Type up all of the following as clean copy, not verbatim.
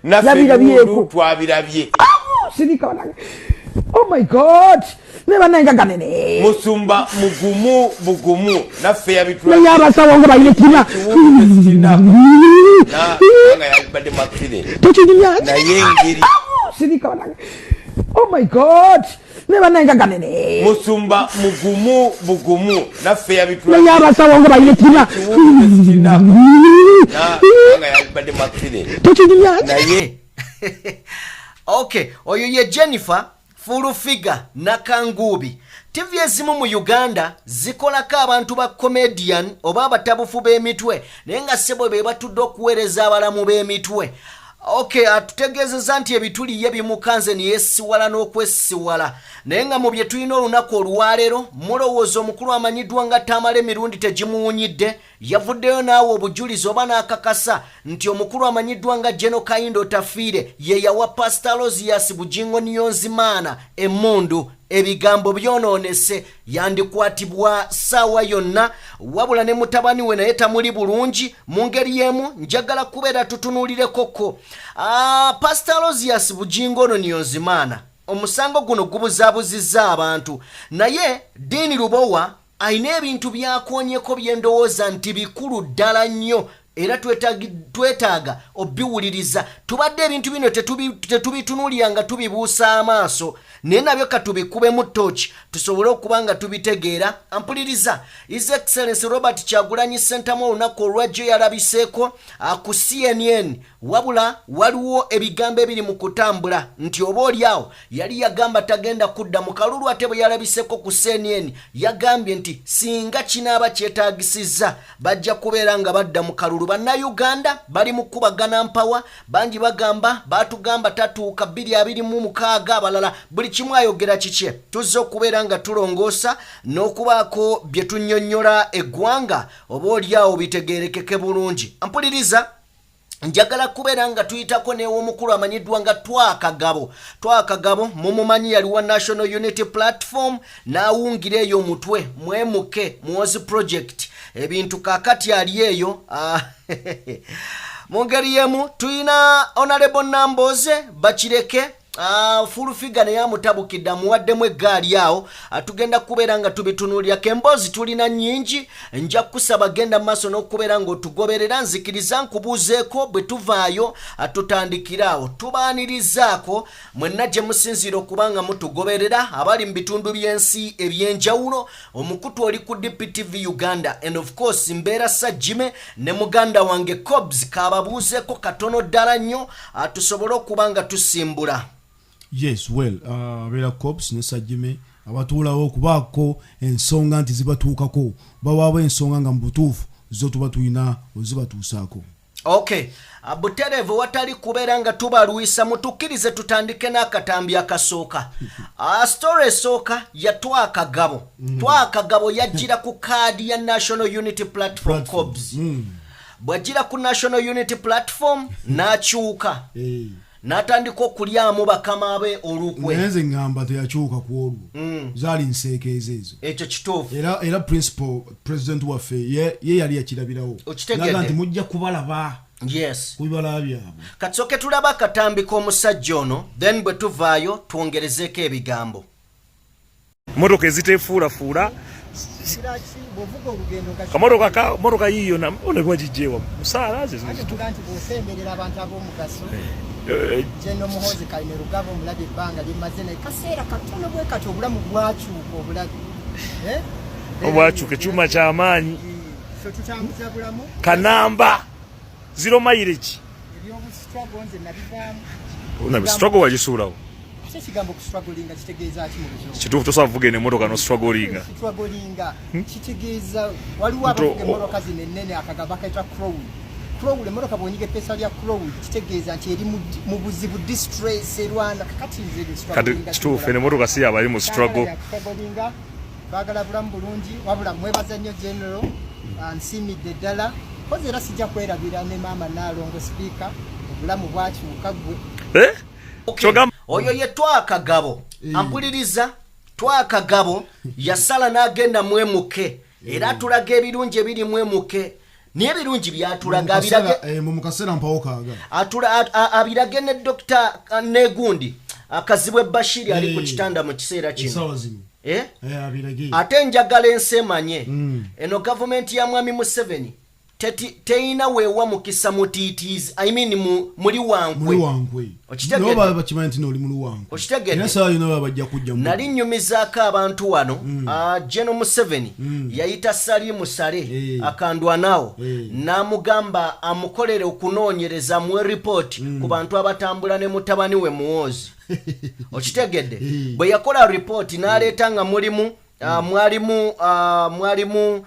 Naffe Yabirabyeko. ebiwundu twabirabye. Sirika banange. Oh my God, naye bannange nga ganene. Musumba mugumu bugumu, naffe Naye yabitulabye. abasawo nga balina ekirima. Ekiwundu tekirinako nga yabadde mu accident. Tokinyumya. Naye engeri Sirika banange. Oh my God, naye bannange nga ganene. Musumba mugumu bugumu, naffe Naye yabitulabye. abasawo nga balina ekirima. Ekiwundu tekirinako nga yabadde mu accident. Tokinyumya. Naye Okay, oyo ye Jennifer Full Figure Nakanguubi. TV ezimu mu Uganda zikolako abantu ba comedian oba abatabufu b'emitwe, naye nga ssebo be batudde okuweereza abalamu b'emitwe. Okay, atutegeezezza nti ebituli ye bimukanze neyesiwala n'okwesiwala, naye nga mu bye tulina olunaku olwaleero, mulowooza omukulu amanyiddwa nga Tamala emirundi tegimuwunyidde yavuddeyo naawe obujulizi oba n'akakasa nti omukulu amanyiddwa nga Geno Kayindo Otafiire ye yawa Pasita Aloysius Bugingo Niyonzimaana emmundu. Ebigambo byonoonese, yandikwatibwa ssaawa yonna, wabula ne mutabani we naye tamuli bulungi. Mu ngeri y'emu njagala kubeera tutunuulireko Pasita Aloysius Bugingo ono Niyonzimaana. Omusango guno gubuzaabuzizza abantu, naye Diini Lubowa ayina ebintu byakoonyeko byendowooza nti bikulu ddala nnyo, era twetaaga obiwuliriza. Tubadde ebintu bino tetubitunuulira nga tubibuusa amaaso, naye nabyo katubikubemu toki tusobole okuba nga tubitegeera. Ampuliriza, His Excellence Robert Kyagulanyi Sentamu olunaku olwajjo yalabiseeko ku CNN, wabula waliwo ebigambo ebiri mu kutambula nti oba oli awo yali yagamba tagenda kudda mu kalulu, ate bwe yalabiseko ku CNN yagambye nti singa kinaaba kyetaagisizza bajja kubeera nga badda mu kalulu. Bannayuganda bali mu kubagana mpawa, bangi bagamba batugamba tatuuka 2026, abalala buli kimu ayogera kikye. Tuzze okubeera nga tulongoosa n'okubaako bye tunnyonnyola eggwanga, oba oli awo bitegeerekeke bulungi. Mpuliriza, njagala kubeera nga tuyitako n'ew'omukulu amanyiddwa nga Twakagabo. Twakagabo mumumanyi, yali wa National Unity Platform n'awungira eyo omutwe mwemuke Muwozi Project ebintu, kakati ali eyo. Mu ngeri y'emu tuyina Honorable Namboze Bakireke. Full Figure naye amutabukidde, amuwaddemu eggaali awo. Tugenda kubeera nga tubitunuulirako. Emboozi tulina nnyingi, nja kusaba genda mu maaso n'okubeera ng'otugoberera. Nzikiriza nkubuuzeeko, bwe tuvaayo tutandikire awo. Tubaanirizaako mwenna gye musinziira okuba nga mutugoberera, abali mu bitundu by'ensi ebyenjawulo. Omukutu oli ku DPTV Uganda, and of course mbeera Sajjime ne muganda wange Cobs. Kababuuzeeko katono ddala nnyo, tusobole okuba nga tusimbula. Yes, well, abeera Cops ne Sajime abatuulawo okubaako ensonga nti zibatuukako, bawaabo ensonga nga mu butuufu zo tuba tulina ozibatuusaako. Okay, butereevu, watali kubeera nga tubalwisa, mutukkirize tutandike n'akatambi akasooka. Story esooka ya Twakagabo. Twakagabo yajjira ku kaadi ya National Unity Platform. Cobs, bw'ajjira ku National Unity Platform n'akyuka n'atandika okulyamu bakama be olukwe. Naye nze ŋŋamba teyakyuka ku olwo, zaali nseekeeza ezo. Ekyo kituufu. Era principal president waffe ye yali yakirabirawo. Okitegedde? Naga nti mujja kubalaba ku bibala byabwe. Katusooke tulaba akatambi k'omusajja ono, then bwe tuvaayo twongerezeeko ebigambo. Motoka ezitefuulafuula. Kiraki bw'ovuga olugendo nga Kamotoka ka motoka yiiyo na ono gwagijjeewa musaala ze zino. Ate tuga nti bw'osemberera abantu ab'omugaso, Geno Muhoozi Kainerugaba omulabye ebbanga lyemaze naye kaseera katono bwe kati obulamu bwakyuka obulabe. Eh? Obwakyuka ekyuma kyamaanyi. Ffe tutambuza bulamu. Kanamba zero mileage. Ebyobustruggle nze nabivaamu. Struggle wagisuulawo. Ate ekigambo kustrugglinga kitegeeza ki mu Luzungu? Kituufu, tosobola kuvuga eno emotoka nostrugglinga. Strugglinga kitegeeza waliwo abavuga emmotoka zino ennene, akagamba akayita crawl. Crawl, emmotoka bw'onyiga eppeesa lya crawl kitegeeza nti eri mu buzibu, distress, erwana. Kakati nze Kati strugglinga kituufu, eno emotoka si yabali mu struggle. Strugglinga, baagala bulamu bulungi. Wabula mwebaza nnyo General, nsiimidde ddala kozi, era sijja kwerabira ne maama Naalongo Sipiika, obulamu bwakyuka gwe. Eh? Okay. Kyogamba Oyo ye Twakagabo. Ampuliriza, Twakagabo yasala n'agenda mwemuke, era atulaga ebirungi ebiri mwemuke. Naye ebirungi byatulaga abirage. Mu kaseera mpawo kaaga. Abirage ne Dr. Negundi Akazibwe Bashiri ali ku kitanda mu kiseera kino. Essaawa zino. Eh? Eh, abirage. Ate njagala ensi emanye, eno gavumenti ya Mwami Museveni teyina weewa mukisa mutiitiizi, I mean muli Muli wankwe. Wankwe. Okitegedde? Nabo baba bakimanyi nti noli muli wankwe. Okitegedde? Era essaawa yonna baba bajja kujja Nali nnyumizaako abantu wano, General Museveni yayita Salimu Sale akandwanawo, n'amugamba amukolere okunoonyereza, muwe ripooti ku bantu abatambula ne mutabani we Muwoozi. Okitegedde? Bwe yakola ripooti n'aleeta nga mulimu mwalimu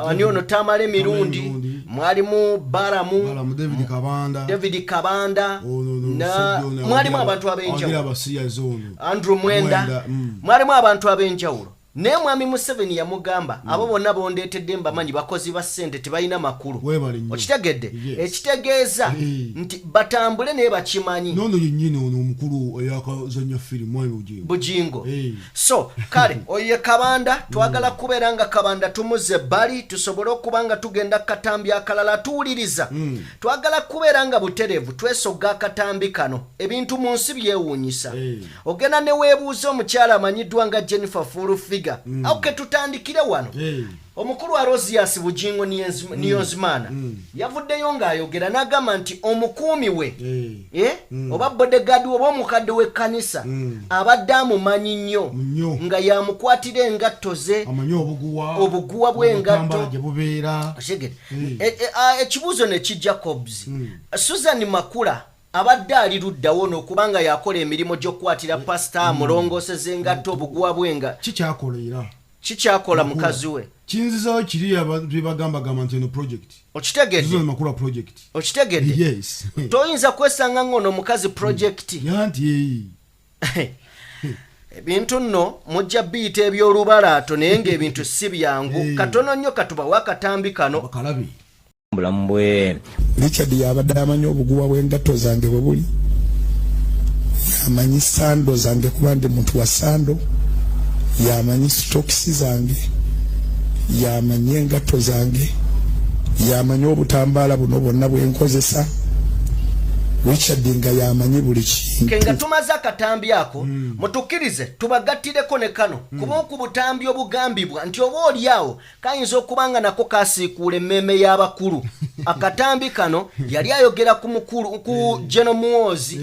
ani ono, Tamale Mirundi, Mirundi. mwalimu Baramu, Balamu David Kabanda. David Kabanda, Ono, ono, omusajja ono mwalimu abantu awagira ab'enjawulo, abasiyazi ono. Andrew Mwenda, mwalimu abantu ab'enjawulo. Naye Mwami Museveni yamugamba, abo bonna bondeetedde mbamanyi, bakozi ba ssente, tebalina makulu. Weebale nnyo. Okitegedde? Yes. Ekitegeeza nti batambule naye bakimanyi. Nono yennyini ono omukulu eyakazanya firimu, mwami Bugingo. Bugingo. So kale oyo ye Kabanda. Twagala kubeera nga Kabanda tumuze ebbali, tusobole okuba nga tugenda katambi akalala. Tuwuliriza, twagala kubeera nga butereevu twesogga akatambi kano. Ebintu mu nsi byewuunyisa. Ogenda ne weebuuza omukyala amanyiddwa nga Jennifer Full Figure. Awo ke tutandikire wano. Omukulu Aloysius Bugingo Niyonzimana yavuddeyo ng'ayogera n'agamba nti omukuumi we, eh? Oba bodyguard oba omukadde w'ekkanisa abadde amumanyi nnyo, Nnyo. nga yamukwatira engatto ze. Amanyi obuguwa. Obuguwa bw'engatto. Obutambala gye bubeera. Okitegedde? Ekibuuzo ne kijja, Cobs, Susan Makula abadde ali luddawo n'okubanga yakola emirimu gy'okukwatira pasita, amulongooseza engatto, obuguwa bw'enga Kikyakola era. Kikyakola mukazi we. Kinzizawo kiri bye bagambagamba nti eno project. Okitegedde? Susan Makula project. Okitegedde? Yes. Toyinza kwesanga ng'ono omukazi project. Yanti. Ebintu nno mujja biyita ebyolubalaato, naye ng'ebintu si byangu. Katono nnyo katubawe akatambi kano. Bakalabe. Bulamu bwe. Richard yabadde amanyi obuguwa bw'engatto zange bwe buli, yamanyi sando zange kuba ndi muntu wa sando, yamanyi sitokisi zange, yamanyi engatto zange, yamanyi obutambaala buno bwonna bwenkozesa. Richard nga yamanyi buli Ke nga kintu. tumaze akatambi ako, mutukkirize tubagattireko ne kano, kuba ku butambi obugambibwa nti oba oli awo kayinza okuba nga nako kasiikuula emmeeme y'abakulu. Akatambi kano yali ayogera ku mukulu, ku General Muwoozi,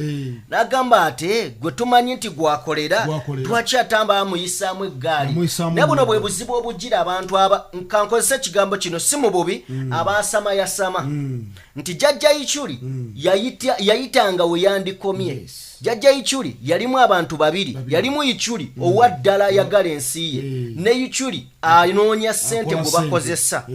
n'agamba ate gwe tumanyi nti gwakolera, Gwakolera. lwaki atamba amuyisaamu eggaali? Amuyisaamu Naye buno eggaali. bwe buzibu obugira abantu aba, kankozesa ekigambo kino si mu bubi, abaasama yasama nti Jjajja Ichuli yayitanga we yandikomye. Jjajja Ichuli yalimu abantu babiri, yalimu Ichuli owa ddala ayagala ensi ye, ne Ichuli anoonya ssente Akola gwe ssente. bakozesa.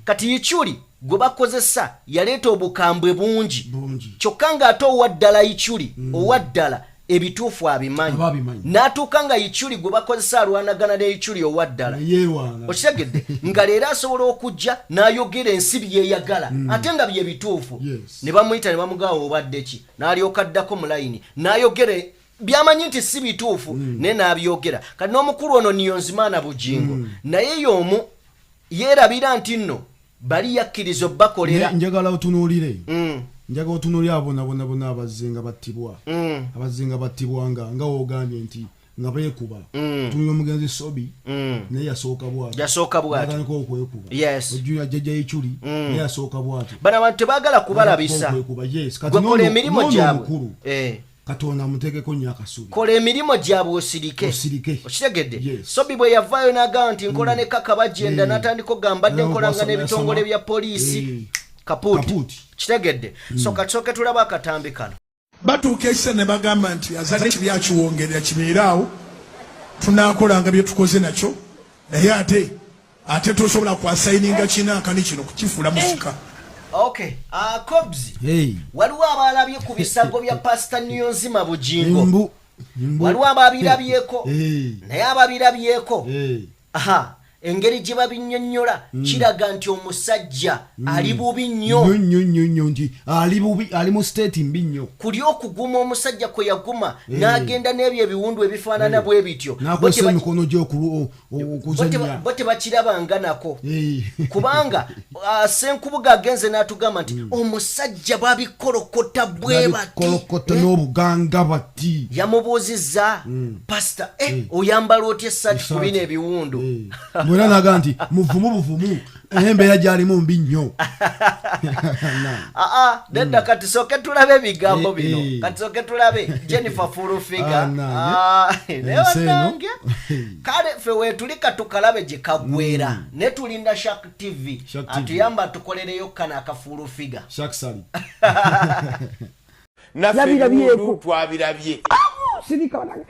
Kati Ichuli gwe bakozesa yaleeta obukambwe bungi, Bungi. kyokka ng'ate owa ddala Ichuli owa ddala ebituufu abimanyi. Aba abimanyi. N'atuuka nga Ichuli gwe bakozesa alwanagana ne Ichuli owa ddala. Yeewaana. Okitegedde? Nga leero asobola okujja n'ayogera ensi byeyagala, ate nga bye bituufu. Ne bamuyita ne bamugamba, obadde ki? N'alyoka addako mu layini n'ayogera byamanyi nti si bituufu, naye n'abyogera. Kati n'omukulu ono Niyonzimaana Bugingo naye y'omu yeerabira nti nno bali yakkiriza obbakolera. Naye njagala otunuulire, njagala otunuulire abo bonna bonna bonna abazze nga battibwa, abazze nga battibwa nga woogambye nti nga beekuba. Tunulira omugenzi Sobi, naye yasooka bwatyo. Yasooka bw'atyo. Natandika okwekuba. Ojjulira Jjajja Ichuli, naye yasooka bwatyo. Bano abantu tebaagala kubalabisa. Okwekuba, yes. Kati Gwe kola emirimu n'ono gyabwe. omukulu, Katonda amuteekeko nnyo akasubi. Kola emirimu gyabwe osirike. Osirike. Okitegedde? Yes. Sobi bwe yavaayo n'agamba nti nkola ne kaka bagenda, n'atandika okugamba mbadde nkolanga n'ebitongole bya poliisi, kapuuti. Kapuuti. Kitegedde? So katusooke tulaba akatambi kano. Batuuka ekisa ne bagamba nti azadde kibi akiwongerera kibeere awo, tunaakolanga bye tukoze nakyo, naye ate tosobola kwasayininga kinaakani kino kukifuula musika. Okay, Cobs, Hey. waliwo abalabye ku bisago bya Pasita Niyonzima Bugingo. Mbu. Mbu. Waliwo ababirabyeko, Hey. naye ababirabyeko, Hey. aha. Engeri gye babinnyonnyola kiraga nti omusajja ali bubi nnyo. Nnyo nnyo nnyo nnyo, nti ali bubi, ali mu state mbi nnyo. Kuli okuguma omusajja kwe yaguma n'agenda n'ebyo ebiwundu ebifaanana bwe bityo, bo n'akozesa emikono gye okuzannya. Bo tebakirabanga nako, kubanga Senkubuga agenze n'atugamba nti omusajja babikolokota bwe bati. Babikolokota n'obuganga bati. Yamubuuzizza, "Pasita, oyambala otya essaati ku bino ebiwundu?" Mwera naga nti muvumu buvumu, naye embeera gyalimu mbi nnyo. Aa, nedda, kati sooke tulabe ebigambo bino. Kati sooke tulabe Jennifer Full Figure. Ah, nange. Ah, naye Ensi eno. bannange, kale ffe weetuli, katukalabe gye kaggwera, ne tulinda Shark TV Shark TV. atuyamba atukolereyo kano aka Full Figure. Shark Sali. Naffe Yabirabyeko. ebiwundu twabirabye. Sirika banange.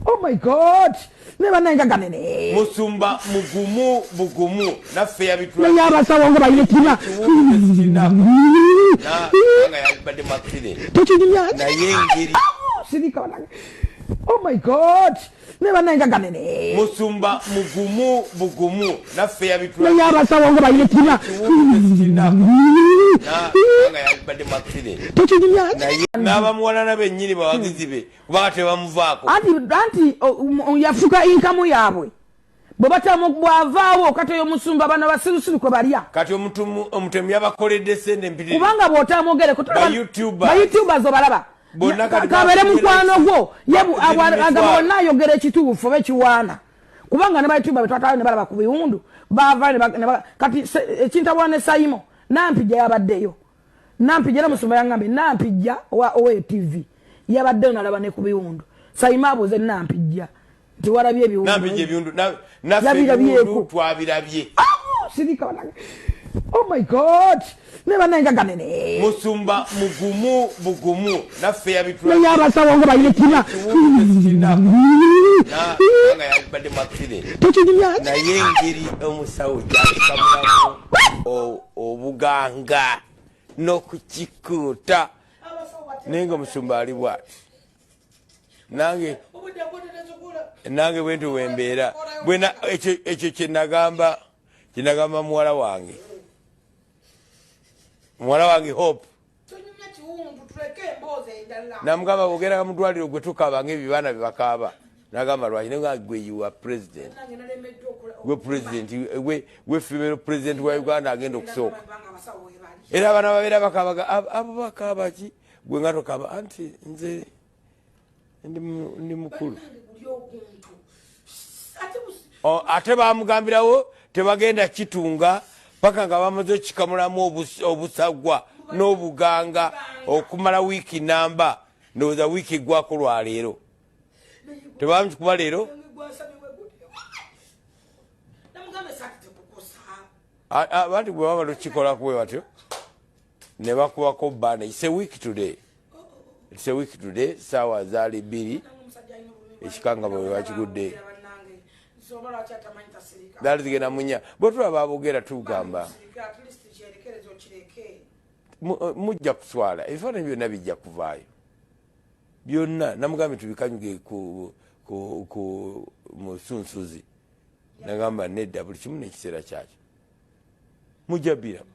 Oh my God, ne bannange ganene. Musumba mugumu bugumu, naffe yabitula. Naye abasawo nga balina ekirima. Nga yabadde mu accident. Tokinyumya. Naye engeri Sirika banange. Oh my God, ne bannange ganene. Musumba mugumu bugumu, naffe yabitula. Naye abasawo nga balina ekirima. Nga yabadde mu accident. Tokinyumya. Naye n'abamuwalana bennyini bawagizi be, kubanga tebamuvaako. Anti yafuka inkamu yaabwe bwe batamu bwavaawo kati oyo musumba bano basirusiru kwe balya. Kati omutemu yabakoledde sente mpitirivu. Kubanga bw'otamwogereko Ba YouTubers. Ba YouTubers obalaba. Bonna kati kabeere bafunye mukwano likes. gwo ye Ziri agamba mitwalo. bonna ayogera ekituufu oba ekiwaana, kubanga ne ba YouTuber betwatwala ne balaba ku biwundu baava kati ekintabula ne Sayimo Nampijja yabaddeyo. Nampijja ne musumba yangambye Nampijja owa TV yabaddeyo nalaba ne ku biwundu. Sayimo abuuze Nampijja nti walabye ebiwundu? Nampijja ebiwundu naffe Yabirabyeko. ebiwundu twabirabye. Sirika banange. Oh my God, ne bannange ganene. Musumba mugumu bugumu, naffe yabitula. Naye abasawo nga balina ekirima. Nga yabadde mu accident. Tokinyumya. Naye engeri omusawo gyakikamulamu obuganga n'okukikuuta, naye nga omusumba ali bwati, nange bwentyo bwembeera. Ekyo kyenagamba muwala wange Hope, namugamba, bwogenda mu ddwaliro gwe tukaaba ngaebibaana bye bakaaba. Nagamba, "Lwaki?" Nenga, "Gwe, you are president, gwe president, gwe female president wa Uganda agenda okusooka, era abaana babeera bakabaga abo bakaaba ki, gwe nga tokaaba?" Anti nze ndi mukulu. Ate bamugambirawo tebagenda kitunga paka nga bamaze okikamulamu obusagwa n'obuganga okumala wiiki namba. Ndowooza wiiki eggwako lwaleero, tebamukikuba leero. Abantu bwe bamala okukikolaku bwe batyo ne bakubako bana. It's a week today, it's a week today. Saawa zaali 2, ekikanga bwe bakigudde zaali zigenda munya. Bwe tulaba aboogera tugamba mujja kuswala, ebifaananyi byonna bijja kuvaayo byonna. Namugambye tubikanyuge ku musunsuzi, nagamba nedda, buli kimu nekiseera kyakyo, mujja bbiramu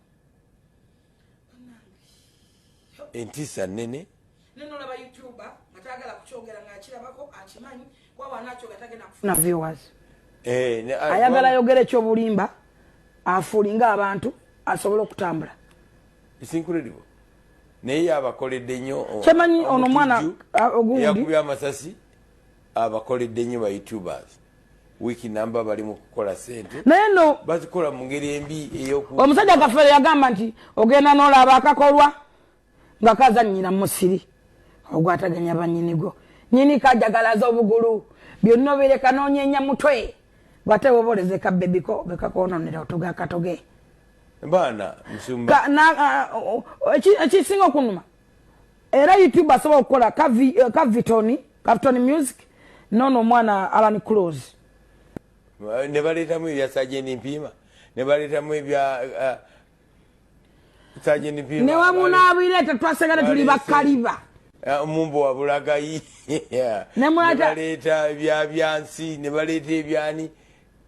entiisa nene. Nenolaba YouTuber nga tayagala kukyogera ngaakirabako akimanyi kuba bwanakyogera tagenda kufuna viewers. Ayagala ayogera ekyobulimba afuulinga abantu asobole okutambula. It's incredible, naye abakoledde nnyo. Kyemanyi ono omwana, Omutujju ogundi. Eyakubye amasasi abakoledde nnyo ba YouTubers, wiiki namba bali mu kukola sente. Naye no bazikola mu ngeri embi eyoku Omusajja Kafeero yagamba nti ogenda n'olaba akakolwa nga kazannyira mu musiri ogwataganya bannyinigo, nyini kajagalaza obugulu byonna obireka n'onyeenya mutwe, bwate bwoba oleze kabebiko bekakwononera otuga akatoge. Baana musumba. Ekisinga okunuma era YouTube asobola okukola Kavitoni, Kavitoni Music, nono omwana Alan Close. Ne baleetamu ebya Sajeni Mpiima, ne baleetamu ebya Sajeni Mpiima. Newamunaabireeta twasegale tuli bakaliba. Mumbo wa Bulagayi. Ne ne baleeta ebya Byansi, ne baleeta ebyani.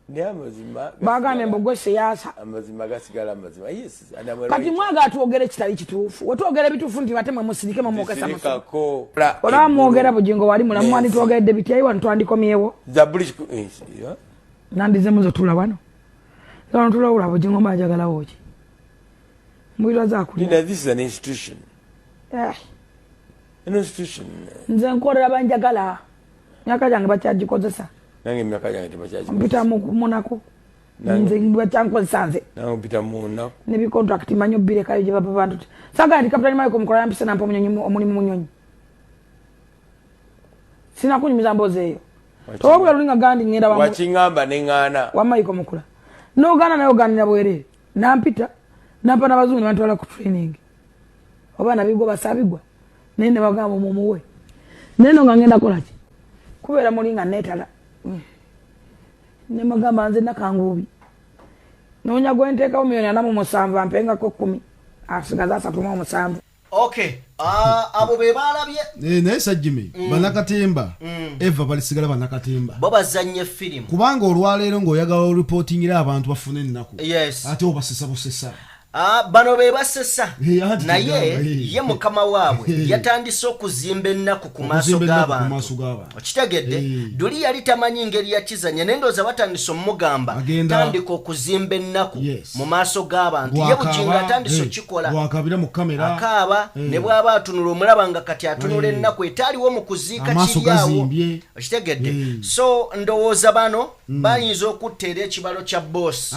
Naye amazima Bagambye mbu gwe siyaasa. Amazima gasigala amazima, yes, and I'm a Kati writer. mwagala twogere ekitali kituufu. Wetwogera ebituufu nti bate mwe musirike, mumwokesa muso. Tusirikako. Olaba mwogera Bugingo wali mulamu, Nensi. mwanditwogeredde bitya? Wano twandikomyewo. Zabuli yeah. Nandizemu zotula wano. Wano tulawula Bugingo mba njagalawo ki? Mbwirwa zakulira. Linda, this is an institution. Eh, An institution. Nze nkolera banjagala. Myaka gyange bakyagikozesa. Nange emyaka gyange tebakyagi. Mpita mu munaku. Nange. Nze bakyankozesa nze. Nange mpita mu nnaku. Ne bicontract manyi obbirekayo gye bava bantu. Saagala nti Kapitani Michael Mukola yampise nampa omunyonyi omulimu munyonyi. Sinakunyumiza mboozi eyo. Towabula luli nga gandi ngenda wamu. Wakiŋŋamba ne ŋŋaana. Wa Michael Mukula. N'ogaana naye ogaanira bwereere. Nampita, nampa n'abazungu ne bantwala ku training. Oba nabigwa basaabigwa. Naye ne bagamba mumuwe. Naye no nga ngenda kukola ki? Kubeera muli nga neetala. Ne mugamba nze Nakanguubi. Noonya gwe nteekawo 47 million ampengako 10. Asigaza 37. Okay, ah, abo be balabye. Eh, naye sajjimi bannakatemba eva balisigala bannakatemba. Bo bazannye firimu. Kubanga olwaleero ng'oyagala oripootingira abantu bafune ennaku, ate obasesa busesa. Ah, bano be basesa. Eh, anti Naye kyegamba, eh. ye mukama waabwe yatandise okuzimba ennaku ku maaso Okuzimba ennaku ku g'abantu. maaso g'abantu. Okitegedde? Eh. Duli yali tamanyi ngeri yakizanya, naye ndowooza batandise omugamba, tandika okuzimba ennaku mu maaso g'abantu. Ye Bugingo atandise okikola. Bwakabira mu kamera. Akaaba ne bw'aba atunula, omulaba nga kati atunula ennaku etaaliwo mu kuziika. Amaaso Kiri awo. gazimbye. Okitegedde? So ndowooza bano bayinza okutta era ekibalo kya boosi,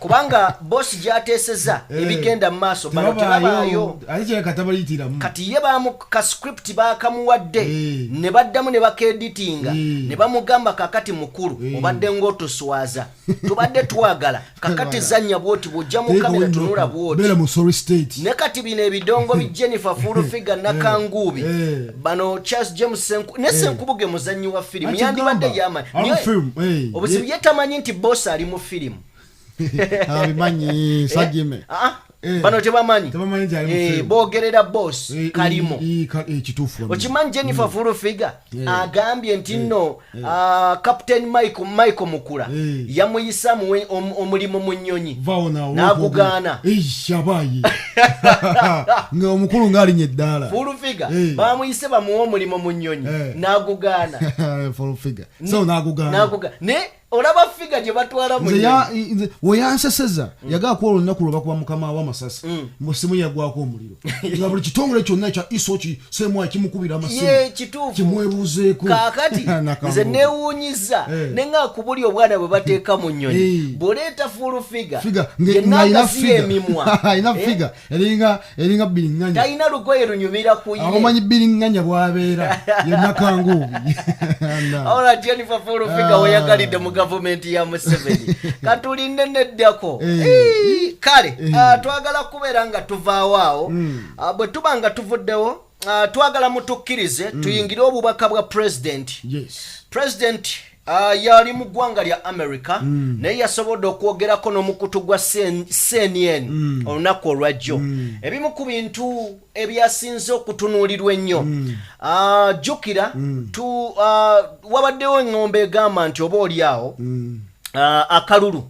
kubanga boosi gy'ateeseza ebigenda mu maaso bano tebabaayo. Ate kirabika tabayitiramu. Kati ye bamu ka script bakamuwadde, ne baddamu ne bakeditinga ne bamugamba, kakati mukulu, obadde ng'otuswaza, tubadde twagala kakati zannya bwoti, bw'ojja mu kamera tunula bwoti. Beera mu sorry state. Ne kati bino ebidongo bi Jennifer Full Figure, Nakanguubi, bano Charles James Senku ne Senkubuge muzannyi wa firimu. Akigamba. Yandibadde yamanyi. Ali mu film, eh. Obuzibu ye tamanyi nti boss ali mu firimu. Abimanyi sajjime. Ah, bano tebamanyi. Tebamanyi nti ali mu Eh, film. Boogerera boss kalimo. Kituufu. Okimanyi Jennifer Full Figure agambye nti nno, ah, Captain Michael Mukula yamuyisa omulimu mu nnyonyi n'agugaana. Abaye nga omukulu ng'alinnya eddaala. Full Figure bamuyise bamuwe omulimu mu nnyonyi n'agugaana. Full Figure so n'agugaana. N'agugaana, ne olaba figure gye batwala mu Nze nnyonyi. nze weyanseseza yagala kuwa olunaku lwe bakuba mukama w'amasasi mu simu yagwako omuliro, nga buli kitongole kyonna ekya iso kisemwa kimukubira amasimu Ye kituufu. kimwebuuzeeko. Kaakati Nakanguubi. nze neewuunyiza ne nga ku buli obwana bwe bateeka mu nnyonyi bw'oleeta Full Figure Figure yenna ng'alina agaziya figure. emimwa. Alina Eh? figure eringa biriŋŋanya. Talina lugoye lunyumira ku ye. Abamanyi biriŋŋanya bw'abeera ye Nakanguubi. Ola Jennifer Full Figure Ah. weyagalidde mu gavumenti ya Museveni, katulinde neddako. Eh. Ii, kale ah, twagala kubeera nga tuvaawo awo. Ah, bwe tuba nga tuvuddewo, ah, twagala mutukkirize tuyingire obubaka bwa president. President yali mu ggwanga lya America, naye yasobodde okwogerako n'omukutu gwa CNN olunaku olwajjo. Ebimu ku bintu ebyasinze okutunuulirwa ennyo, jjukira wabaddewo eŋŋombe egamba nti oba oli awo akalulu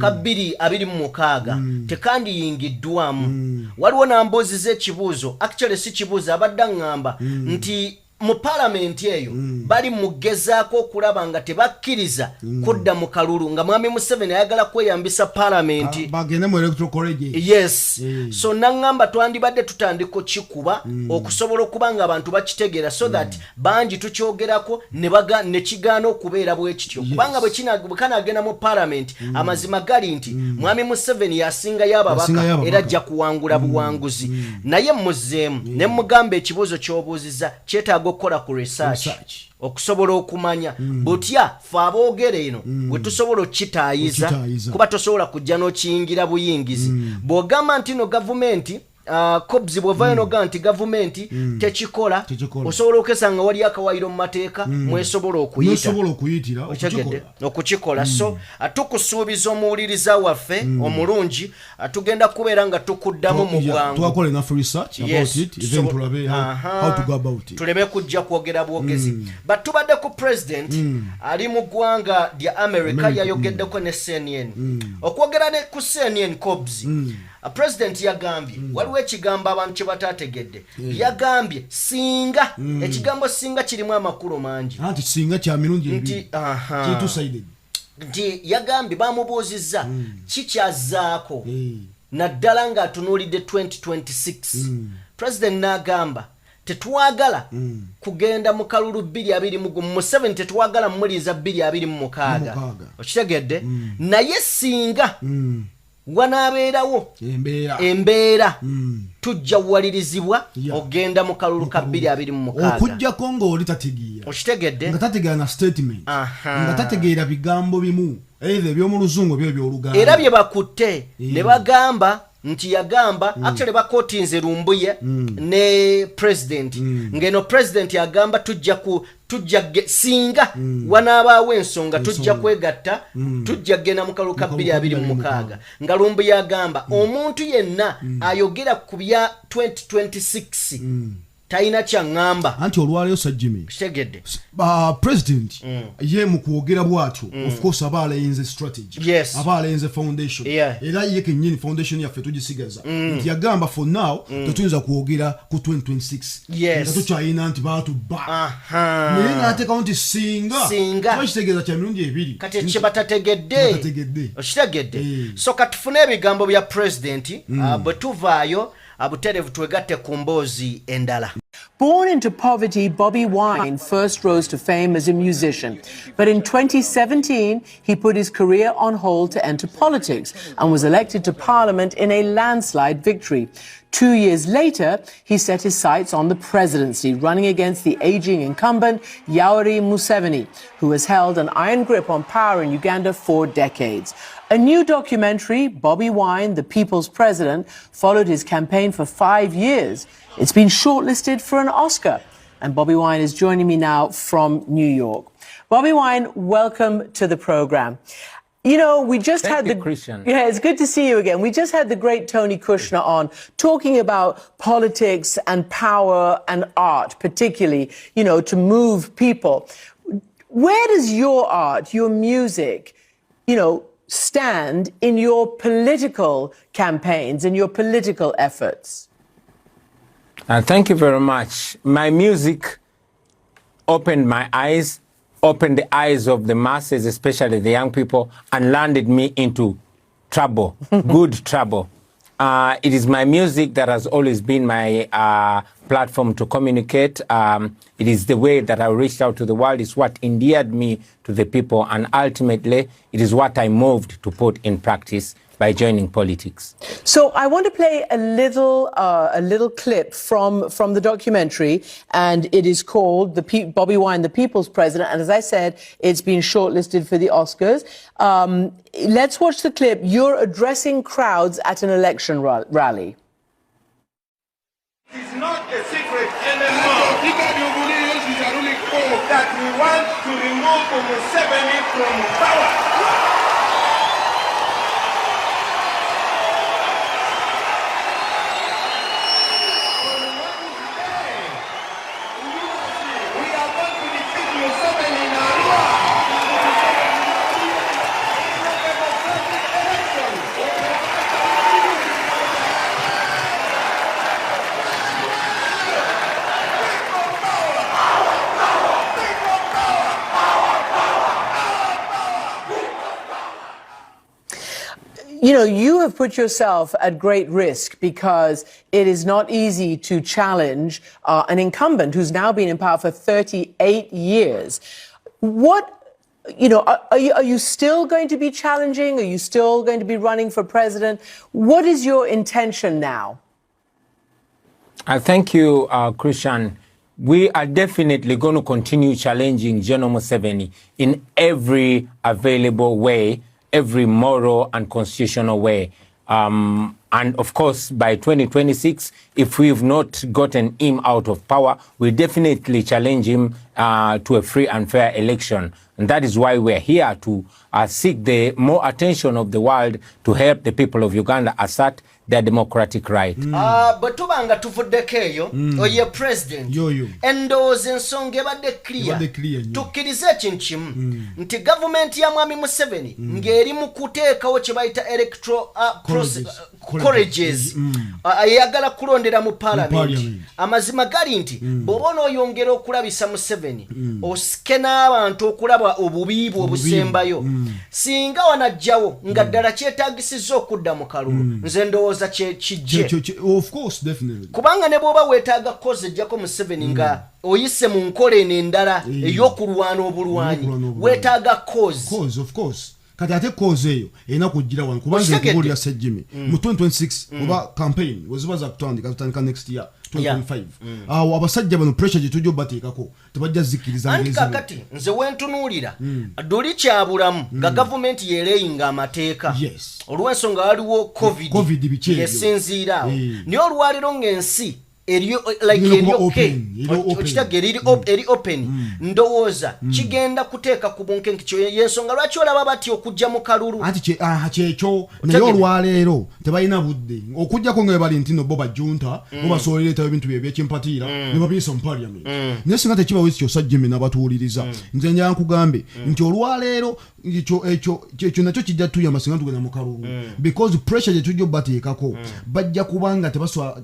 ka 2026 tekandiyingiddwamu. Waliwo nambuuziza ekibuuzo, actually si kibuuzo, abadde aŋŋamba nti mu paalamenti eyo bali mugezaako okulaba nga tebakkiriza kudda mu kalulu, nga mwami Museveni ayagala kweyambisa paalamenti. Bagende mu electoral college. Yes, so naŋŋamba twandibadde tutandika okikuba okusobola okuba nga abantu bakitegeera, so that bangi tukyogerako ne kigaana okubeera bwe kityo, kubanga bwe kanaagenda mu paalamenti, amazima gali nti mwami Museveni yasingayo ababaka Yasingayo ababaka. era ajja kuwangula buwanguzi. Naye muzzeemu ne mugamba ekibuuzo ky'obuuziza kyetaaga okukola ku research Research. okusobola okumanya butya fe aboogera eno bwe tusobola okukitaayiza, Okukitaayiza. kuba tosobola kujja n'okiyingira buyingizi bw'ogamba nti no gavumenti. Cobs, bw'ovaayo nogaa nti gavumenti tekikola, Tekikola. Osobola okesa nga wali akawayiro mu mateeka mwesobola okuyita. Nesobola okuyitira. Okitegedde? Okukikola. Okukikola. So tukusuubiza omuwuliriza waffe omulungi, tugenda kubeera nga tukuddamu mu bwangu. Twakola enough research about it, then tulabe how to go about it. Tuleme kujja kwogera bwogezi, but tubadde ku president ali mu ggwanga lya America. America. Yayogeddeko ne CNN. Okwogera ne ku CNN, Cobs, president yagambye waliwo ekigambo abantu kye bataategedde. Yagambye singa. Ekigambo singa kirimu amakulu mangi. Anti singa kya mirundi Nti ebiri, kiri two sided. Nti yagambye, bamubuuzizza kikyazzaako naddala ng'atunuulidde 2026. President n'agamba tetwagala kugenda mu kalulu 2021. Museveni tetwagala mumuliiza 2026. Mukaaga. Okitegedde? Naye singa wanaabeerawo embeera, embeera, tujja kuwalirizibwa ogenda mu kalulu ka 2026. Okugjako ng'oli tategeera. Okitegedde? Nga tategeera na statement, nga tategeera bigambo bimu, either eby'omu Luzungu oba ebyoluganda. Era bye bakutte ne bagamba nti yagamba, actually bakotinze Lumbuye ne president, ngeno president agamba tujja ku tujja singa wanaabaawo ensonga tujja kwegatta, tujja kugenda mu kalulu ka 2026, nga Lumbuye agamba omuntu yenna ayogera ku bya 2026 talina kyaŋŋamba. Anti olwaleero, Sir Jimmy, Kitegedde? President ye mu kwogera bw'atyo, of course aba alayinze strategy, aba alayinze foundation. Era ye kennyini foundation yaffe tugisigaza nti yagamba for now tetuyinza kwogera ku 2026 nga tukyayina nti baatubba, naye n'ateekawo nti singa. Singa. Kiba kitegeeza kya mirundi ebiri. Kati kye batategedde. Batategedde. Okitegedde? Eh. So katufune ebigambo bya president, bwe tuvaayo butereevu twegatte ku mboozi endala. Born into poverty, Bobi Wine first rose to fame as a musician. But in 2017, he put his career on hold to enter politics and was elected to parliament in a landslide victory. 2 years later, he set his sights on the presidency, running against the aging incumbent Yoweri Museveni, who has held an iron grip on power in Uganda for decades. A new documentary, Bobi Wine, the People's President, followed his campaign for 5 years. It's been shortlisted for an Oscar. And Bobi Wine is joining me now from New York. Bobi Wine, welcome to the program. We just Thank had you, the Christian. Yeah, it's good to see you again. We just had the great Tony Kushner on talking about politics and power and art, particularly, to move people. Where does your art, your music, stand in your political campaigns and your political efforts? Thank you very much. My music opened my eyes, opened the eyes of the masses, especially the young people, and landed me into trouble, good trouble. It is my music that has always been my platform to communicate. It is the way that I reached out to the world. It's what endeared me to the people. And ultimately, it is what I moved to put in practice by joining politics. So I want to play a little clip from the documentary, and it is called "The Bobi Wine, the People's President." And as I said, it's been shortlisted for the Oscars. Let's watch the clip. You're addressing crowds at an election rally. It is not a secret anymore that we want to remove Museveni from power. On Wednesday, we are going to defeat Museveni in Arua. In a democratic election. People power! People power! Our power! You have put yourself at great risk because it is not easy to challenge an incumbent who's now been in power for 38 years. Are you still going to be challenging? Are you still going to be running for president? What is your intention now? Thank you, Christian. We are definitely going to continue challenging General Museveni in every available way, every moral and constitutional way. And of course, by 2026, if we've not gotten him out of power, we definitely challenge him to a free and fair election. And that is why we're here to seek the more attention of the world to help the people of Uganda assert their democratic right. Ah, bwe tuba nga tuvuddeko eyo, oye president, Yoyo. Endowooza ensonga ebadde clear. Ebadde clear nnyo. Tukkirize ekintu kimu nti gavumenti ya mwami Museveni ng'eri mu kuteekawo kye bayita electoral Colleges. Colleges, eyagala kulondera mu parliament. Parliament. Amazima gali nti bw'oba onooyongera okulabisa Museveni, osike n'abantu okulaba obubi bwe obusembayo. Singa wanajjawo nga ddala kyetaagisizza okudda mu kalulu, nze ndowooza kijje. Of course, definitely. Kubanga ne bw'oba weetaaga kozi ejjako Museveni nga oyise mu nkola eno endala ey'okulwana obulwanyi, Ey'okulwana obulwanyi. weetaaga kozi. Cause, of course. Kati ate cause eyo erina kujjira wano, kubanga Okitegedde? nkubuulira, Sejjimi, mu 2026 oba campaign weziba zakutandika, tutandika next year 2025, awo abasajja bano pressure gye tujja obateekako tebajja zikkiriza Anti ng'ezimu. kakati nze wentunuulira duli kyabulamu nga gavumenti yeereyinga amateeka olw'ensonga waliwo COVID, Covid biki ebyo? Yesinziira awo. Naye olwaliro ng'ensi eri like Erina eri okuba okay, open, eri open. Okitegeera, eri open, ndowooza kigenda kuteeka ku bunkenke. Kyo yensonga lwaki olaba batya okujja mu kalulu. Anti kyekyo, naye Otegedde? olwaleero tebalina budde, okugjako nga bali nti no bo bajunta, bo basobola leetawo ebintu bye ebyekimpatiira ne babiyisa mu parliament. Naye singa tekibawo ekyo, Sajjimi n'abatuwuliriza, nze njala nkugambe nti olwaleero ekyo nakyo kijja tuyamba singa tugenda mu kalulu, because pressure gye tujja obateekako bajja kubanga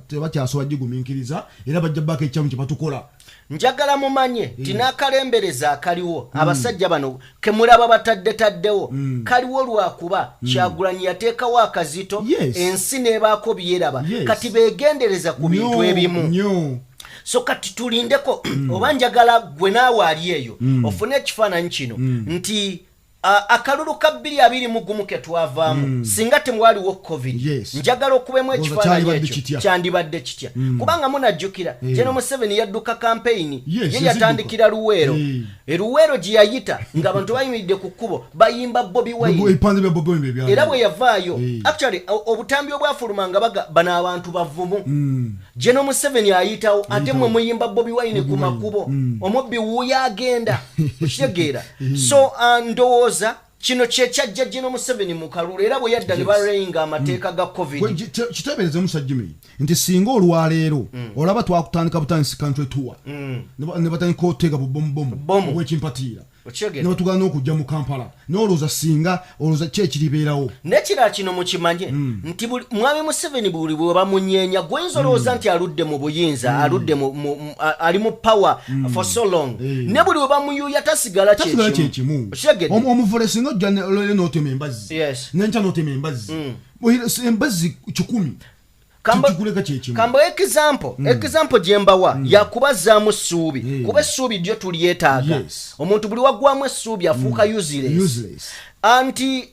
tebakyasobola gigumiikiriza, era bajja bako ekyamu kye batukola. Njagala mumanye nti n'akalembereza akaliwo, abasajja bano kemulaba batadde taddewo, kaliwo lwakuba Kyagulanyi yateekawo akazito, ensi n'ebaako byeraba. Kati beegendereza ku bintu Nnyo, ebimu. Nnyo. So kati tulindeko, oba njagala gwe naawe ali eyo ofune ekifaananyi kino nti akalulu ka 2021 ke twavaamu, singa temwaliwo COVID, njagala okubemu Ndowooza ekifaananyi kyalibadde ekyo kitya? Kyandibadde kitya? Kubanga munajjukira General Museveni yadduka kampeyini, ye yazidduka. yatandikira Luweero. Eluweero gye yayita ng'abantu bayimiridde ku kkubo bayimba Bobi Wine. Ebipande bya Bobi Wine bye Era bwe yavaayo, actually obutambi obwafuluma nga baga bano abantu bavumu, General Museveni ayitawo, ate mwe muyimba Bobi Wine ku makubo, omubbi wuuyo agenda. Okitegeera? So ndowooza kino kyekyajja General Museveni mu kalulu, era bwe yadda ne bareyinga amateeka ga COVID. Kiteebereze, Musajjimi, nti singa olwaleero olaba twakutandika butandisi country tour, ne batandika oteeka bubomubomu obwekimpatiira, Okitegeera? ne batugana n'okujja mu Kampala, n'olowooza singa olowooza ki ekiribeerawo? Nekirala kino mukimanye nti mwami Museveni buli bwe bamunyeenya, gwoyinza olowooza nti aludde mu buyinza, aludde ali mu power for so long, ne buli bwe bamuyuuya tasigala tasigala kyekimu. kyekimu. Okitegedde? Omuvule singa ojja olwaleero n'otema embazzi, nenkya n'otema embazzi, embazzi 100, kikuleka kyekimu. Kamba example gye mbawa yakubazaamu ssuubi, kuba essuubi ddyo tulyetaaga. Omuntu buli waggwamu essuubi afuuka useless. Useless. Anti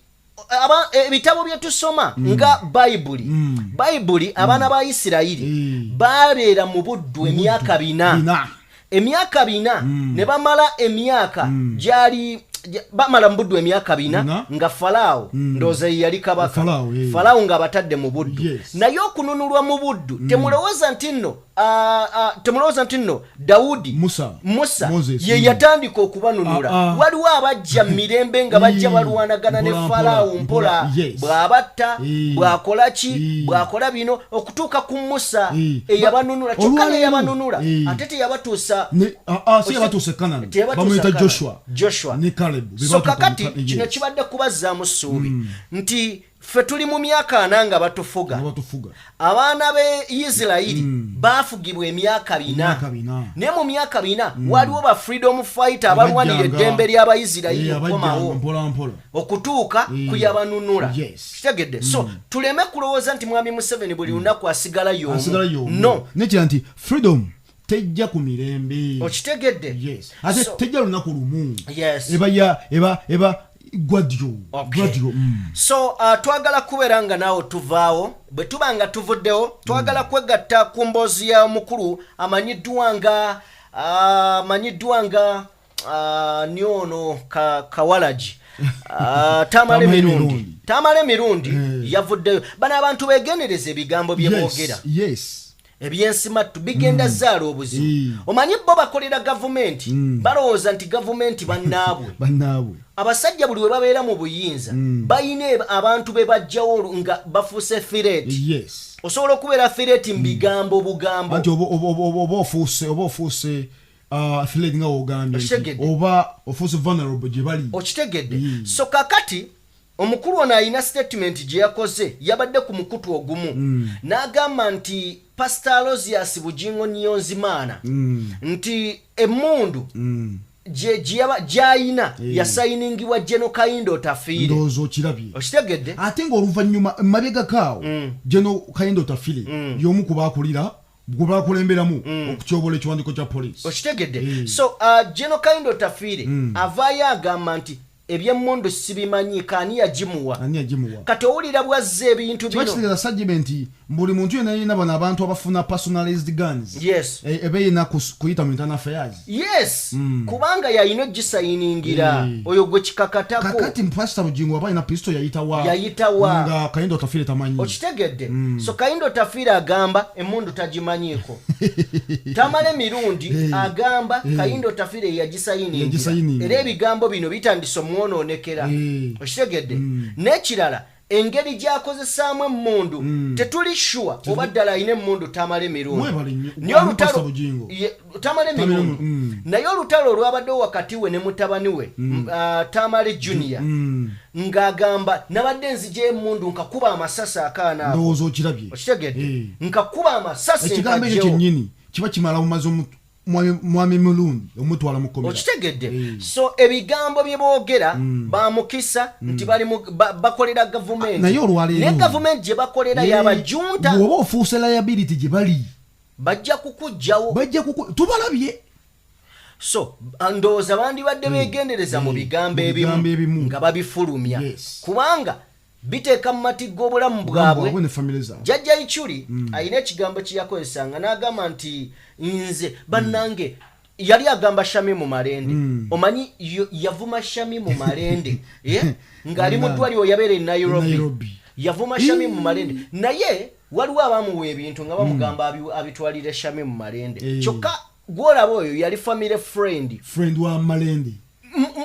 ebitabo bye tusoma nga Bayibuli, Bayibuli, abaana ba Isirayiri babeera mu buddu emyaka 400, emyaka 400 ne bamala emyaka gyali bamala mu buddu emyaka 400 nga Falaawo, ndowooza ye yali kabaka. Falaawo, eh. Falaawo ng'abatadde mu buddu. Naye okununulwa mu buddu, temulowooza nti nno temulowooza nti nno Dawudi, Musa, Musa Moses, ye yatandika okubanunula. Waliwo abajja mu mirembe nga bajja balwanagana ne Mpola, Falaawo mpola, mpola, bw'abatta, bw'akola ki, bw'akola bino, okutuuka ku Musa eyabanunula. Kyokka Olwaleero, neyabanunula ate teyabatuusa. Si yabatuusa e Kanani. Teyabatuusa Bamuyita Kanani. Joshua Joshua ne Caleb be So batuuka mu kakati kino kibadde kubazzaamu ssuubi nti ffe tuli mu myaka 40 nga batufuga. Abaana be Isirayiri baafugibwa emyaka 400. Emyaka 400. Naye mu myaka 400 waliwo ba freedom fighter abalwanira Abajjanga. eddembe ly'Abayisirayiri Abajjanga okukomawo mpola mpola. okutuuka ku yabanunula. Kitegedde? So tuleme kulowooza nti mwami Museveni buli lunaku asigala Asigala y'omu. y'omu. No. Nekira nti freedom tejja ku mirembe. Okitegedde? Ate tejja lunaku lumu. Eba ya eba gradual, gradual. So twagala kubeera nga naawe tuvaawo. Bwe tuba nga tuvuddewo, twagala kwegatta ku mboozi ya mukulu amanyiddwa nga ni ono Kawalagi. Ah, Tamale Mirundi, Tamale Mirundi eh. yavuddeyo. Bano abantu begendereza ebigambo bye boogera. Ebyensimattu bigenda zaala obuzibu. Omanyi bo bakolera gavumenti, balowooza nti gavumenti bannaabwe. Bannaabwe. Abasajja buli we babeera mu buyinza balina abantu be bajjawo nga bafuuse threat. Osobola okubeera threat mu bigambo bugambo. Anti oba ofuuse threat nga wogambye nti Okitegedde. Oba ofuuse vulnerable gye bali. Okitegedde? So kakati omukulu ono alina statement gye yakoze, yabadde ku mukutu ogumu n'agamba nti Pastor Aloysius Bugingo Niyonzimaana nti emmundu gy'ayina yasayiningibwa General Kahinda Otafiire. Ndowooza okirabye. Okitegedde? Ate ng'oluvannyuma mabegakaawo General Kahinda Otafiire y'omu ku baakulira, gwe bakulemberamu okutyobola ekiwandiiko kya poliisi. Okitegedde? So General Kahinda Otafiire avaayo agamba nti ebyemmundu sibimanyi, kaani yagimuwa? Ani yagimuwa? Kati owulira bwazza ebintu Kiba bino. Kitegeeza sajjibe nti buli muntu yenna yina bano abantu abafuna personalized guns eba erina kuyita mu internal affairs. Yes, kubanga yalina ogisayiningira oyo gwe kikakatako. Kakati Pasita Bugingo aba alina pistol yayitawa? Yayitawa? Nga Kahinda Otafiire tamanyi. Okitegedde? So Kahinda Otafiire agamba emundu tagimanyiiko. Tamale Mirundi agamba Kahinda Otafiire yagisayiningira. Yagisayiningira. Era ebigambo bino bitandise omwonoonekera. Okitegedde? N'ekirala, engeri gy'akozesaamu emmundu tetuli sure oba ddala alina emmundu Tamale Mirundi. Mwebale nnyo. Naye olutalo Pastor Bugingo. Tamale Tamale Mirundi, naye olutalo olwabaddewo wakati we ne mutabani we Tamale Junior, ng'agamba nabadde nzija emundu nkakuba amasasi akaana ako. Ndowooza okirabye. Okitegedde? Nkakuba amasasi Ekigambo ekyo nkajjewo. kyennyini kiba kimala bumaze mwami Mulundi omutwala mu kkomera. Okitegedde? So ebigambo bye boogera bamukisa nti bali bakolera gavumenti. Naye olwaleero Naye gavumenti gye bakolera yabajunta. Bw'oba ofuuse liability gye bali, bajja kukugjawo. Bajja kuku tubalabye. So ndowooza bandibadde beegendereza mu bigambo Mu bigambo ebimu nga babifulumya, kubanga biteeka mu matigga obulamu bwabwe bwabwe ne famire zaabwe. Jjajja Ichuli alina ekigambo kye yakozesanga n'agamba nti nze bannange, yali agamba Shamimu Malende. Omanyi yavuma Shamimu Malende, eh? Ng'ali mu ddwaliro yabeera e Nairobi. Nairobi. Yavuma Shamimu Malende, naye waliwo abamuwa ebintu nga bamugamba abitwalire Shamimu Malende. Kyokka gwolaba oyo yali family friend. Friend wa Malende.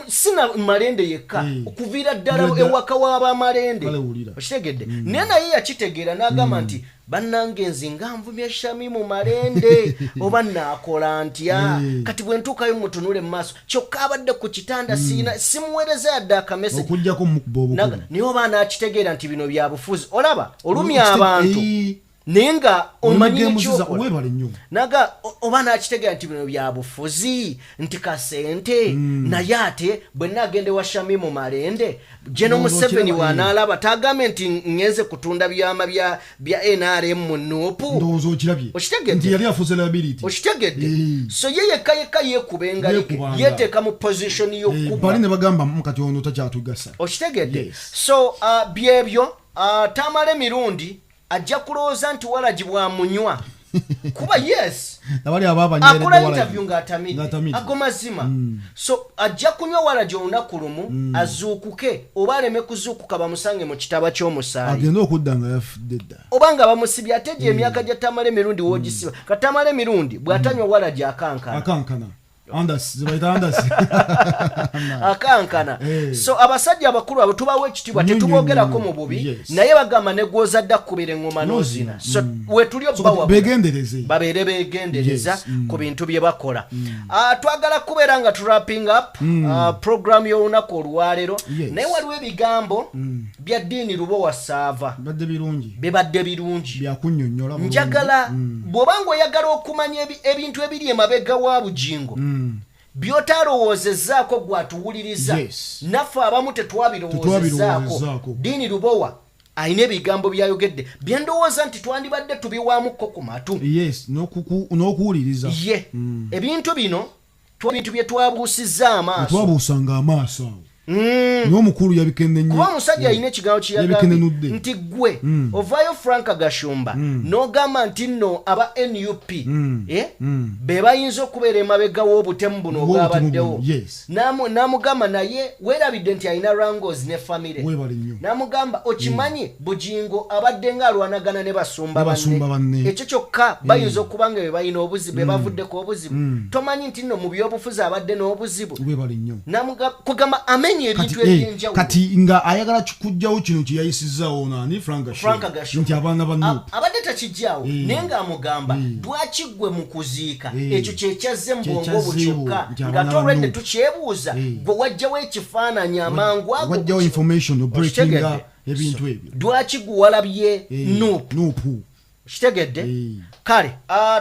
Sina Malende yekka, okuviira ddala Kuviira ewaka w'abamalende. Kale wulira. Okitegedde? Naye yakitegeera n'agamba nti bannange, nze nga nvumya Shamimu Malende, oba naakola ntya? Kati bwe ntuukayo mutunule mu maaso, kyokka abadde ku kitanda, siina simuweereza yadde akamessage. Okugjako mukuba obukubi. Naye oba anaakitegeera nti bino byabufuzi, olaba olumya abantu naye nga omanyi nekyokola. Webale nnyo. Naga oba nakitegeera nti bino byabufuzi, nti kasente, naye ate bwe naagenda ewa Shamimu Malende, General Ndowooza Museveni okiraba, bw'anaalaba tagambe nti ngenze kutunda byama bya NRM mu NUP. Ndowooza okirabye. Okitegedde? Nti yali afuuse liability. Okitegedde? So ye yekka yekka yeekuba engalike. Yeekubanga. Yeeteeka mu position y'okuba. Bali ne bagamba, kati ono takyatugasa." Okitegedde? So byebyo. Tamale Mirundi ajja kulowooza nti walagi bwamunywa, kuba yes, Nabali aba akola interview ng'atamidde. Ng'atamidde. Ago mazima. So ajja kunywa walagi olunaku lumu azuukuke oba aleme kuzuukuka, bamusange mu kitaba ky'omusaayi. Agende okudda nga yafudde dda. Oba nga bamusibye. Ate gye emyaka gya Tamale Mirundi woogisiba, katamale Mirundi bw'atanywa walagi akankana. Akankana, andas zebayita andas. Akankana. So abasajja abakulu abo tubawa ekitiibwa, Nnyo, nnyo, tetuboogerako nnyo. mu bubi, naye bagamba ne gwozadde akkubira eŋŋoma n'ozina. So wetuli obbawa Begendereze. babeere begendereza ku bintu bye bakola. Ah, twagala kubeera nga tuwrapping up program y'olunaku olwaleero, naye waliwo ebigambo bya Ddiini Lubowa Saava. Badde birungi. Bibadde birungi. Byakunnyonnyola bulungi. Njagala bw'oba ng'oyagala okumanya ebintu ebiri emabega wa Bugingo by'otalowoozezzaako gwatuwuliriza, naffe abamu tetwabirowoozezaako. Tetwabirowoozezaako. Ddiini Lubowa alina ebigambo byayogedde byendowooza nti twandibadde tubiwaamukko ku matu. Yes, n'okuwuliriza. Ye ebintu bino bintu bye twabuusizza amaaso. Twabuusanga amaaso awo. Naye omukulu yabikenenye. Kuba omusajja alina ekigambo kyeyagambye nti gwe ovaayo Frank Gashumba n'ogamba nti nno aba NUP be bayinza okubeera emabega w'obutemu buno obwabaddewo. N'amugamba naye weerabidde nti alina Rangos ne famire. N'amugamba okimanyi Bugingo abadde ng'alwanagana ne basumba banne, ekyo kyokka bayinza okuba nga be balina obuzibu, be bavuddeko obuzibu. Tomanyi nti nno mu byobufuzi abadde n'obuzibu. Kugamba amenya ebintu ebyenjawulo. Kati nga ayagala kikujjawo kino kye yayisizaawo nani Frank Gashumba nti abaana ba NUP abadde takijjaawo, naye ng'amugamba lwaki ggwe mu kuziika ekyo kyekyazze mu bwongo bwo kyokka nga tolwedde tukyebuuza gwe wajjawo ekifaananyi amangu ago, wajjawo information breakinga ebintu ebyo, lwaki gwe walabye NUP? Kitegedde? Kale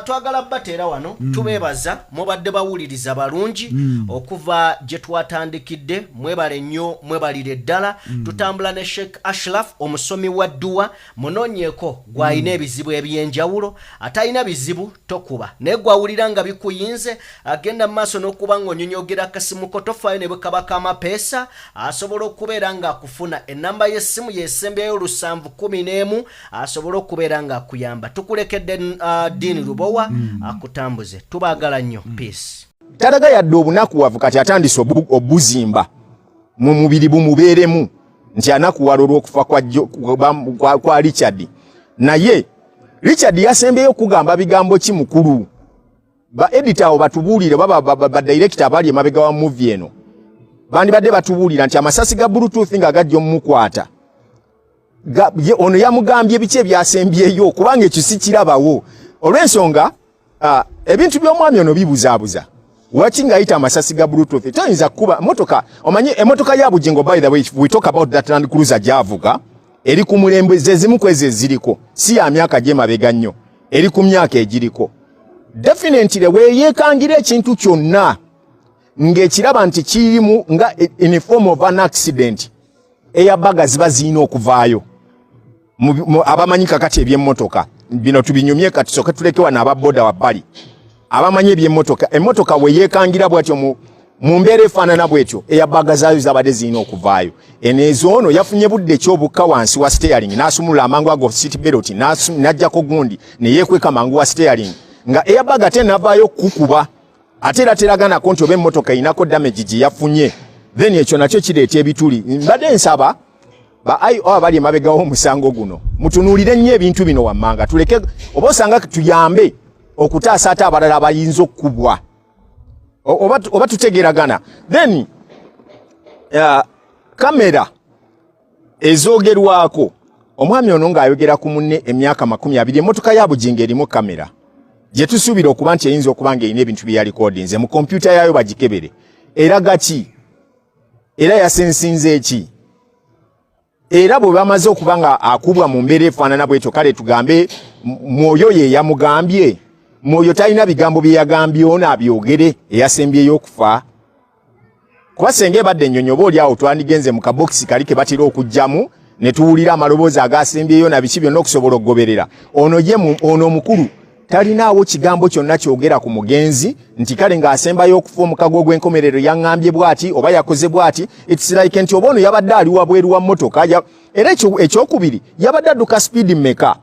twagala bateera wano, tubeebaza mubadde bawuliriza balungi okuva gye twatandikidde. Mwebale nnyo, mwebalire ddala. Tutambula ne Sheikh Ashraf, omusomi wa dduwa. Munoonyeeko gw'alina ebizibu ebyenjawulo, atalina bizibu tokuba, naye gwawulira nga bikuyinze agenda mu maaso n'okuba ng'onyonyogera akasimuko, tofaayo ne bwe kaba k'amapeesa, asobola okubeera ng'akufuna. Ennamba y'essimu yesembyayo 711, asobole okubeera ng'akuyamba. Tukulekedde Dean Lubowa akutambuze. Tubaagala nnyo. Peace. Talaga yadde obunakuwavu. Kati atandise obuzimba mu mubiri bumubeeremu nti anakuwala olw'okufa kwa Richard. Naye Richard yasembyeyo kugamba bigambo ki mukulu? Ba editor abo batubuulire, baba ba director abali emabega wa movie eno bandibadde batubuulira nti amasasi ga Bluetooth nga gajja omukwata, ono yamugambye biki ebyasembyeyo, kubanga ekyo si kirabawo olw'ensonga ebintu by'omwami ono bibuzaabuza. Waki ng'ayita amasasi ga Bluetooth toyinza kukuba motoka? Omanyi emotoka ya Bugingo, by the way, if we talk about that Land Cruiser gy'avuga, eri ku mulembe ze zimu ku ezo eziriko, si ya myaka gy'emabega nnyo, eri ku myaka egiriko. Definitely weeyeekangira ekintu kyonna ng'ekiraba nti kirimu nga in form of an accident, airbags ziba zirina okuvaayo. Abamanyi kakati ebyemmotoka bino tubinyumye kati, soke tuleke wano ababoda wabbali. Abamanyi ebyemmotoka, emmotoka weyeekangira bwatyo mu mbeera efaanana bwetyo, airbag zaayo zabadde zirina okuvaayo. Eno ezoono yafunye budde ekyobukka wansi wa steering, n'asumulula amangu ago seat belt, n'ajjako gundi ne yeekweka mangu wa steering, nga airbag ate navaayo kukuba. Ate era teraganako nti oba emmotoka erinako damage gye yafunye, then ekyo nakyo kireeta ebituli. Mbadde nsaba ba IO abali emabega w'omusango guno mutunuulire nnyo ebintu bino wammanga, tuleke oba osanga tuyambe okutaasa ate abalala abayinza okukubwa, oba tutegeeragana. Then kamera ezoogerwako, omwami ono ng'ayogera ku munne emyaka 20, emmotoka ya Bugingo erimu kamera gye tusuubira okuba nti eyinza okuba ng'erina ebintu bye yalikodinze mu kompyuta yaayo, bagikebere eraga ki, era yasensinze eki. Era bwe bamaze okuba nga akubwa mu mbeera efaanana bwetyo, kale tugambe mwoyo ye yamugambye, mwoyo talina bigambo bye yagambye ono abyogere eyasembyeyo okufa, kuba senga ebadde ennyonyi oba oli awo twandigenze mu kabokisi kali ke batera okuggyamu ne tuwulira amaloboozi agasembyeyo na biki byonna okusobola okugoberera. Ono ye ono omukulu talinaawo kigambo kyonna kyogera ku mugenzi nti kale ng'asembayo okufa omukago ogw'enkomerero yaŋŋambye bw'ati oba yakoze bw'ati. It's like nti oba ono yabadde ali wabweru wa mmotoka. Era ekyokubiri, yabadde adduka speed mmeka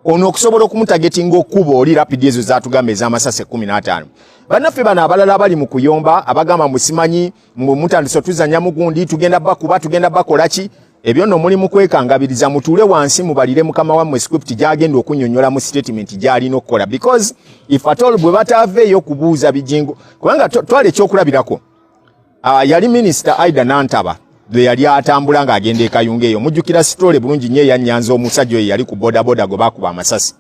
ono okusobola okumutagetinga okkuba oli rapid ezo zatugamba ez'amasasi 15? Bannaffe bano abalala abali mu kuyomba abagamba musimanyi mutandise otuzanya mugundi, tugenda bakuba, tugenda bakola ki, ebyo nno muli mu kwekangabiriza. Mutuule wansi mubalire mukama wammwe script gy'agenda okunyonnyola mu statement gy'alina okukola, because if at all bwe bataaveeyo kubuuza Bijingo, kubanga twala ekyokulabirako, yali minisita Aida Nantaba lwe yali atambula ng'agenda e Kayunga eyo, mujjukira story bulungi nnyo eyanyanza omusajja oyo yali ku bodaboda gwe baakuba amasasi.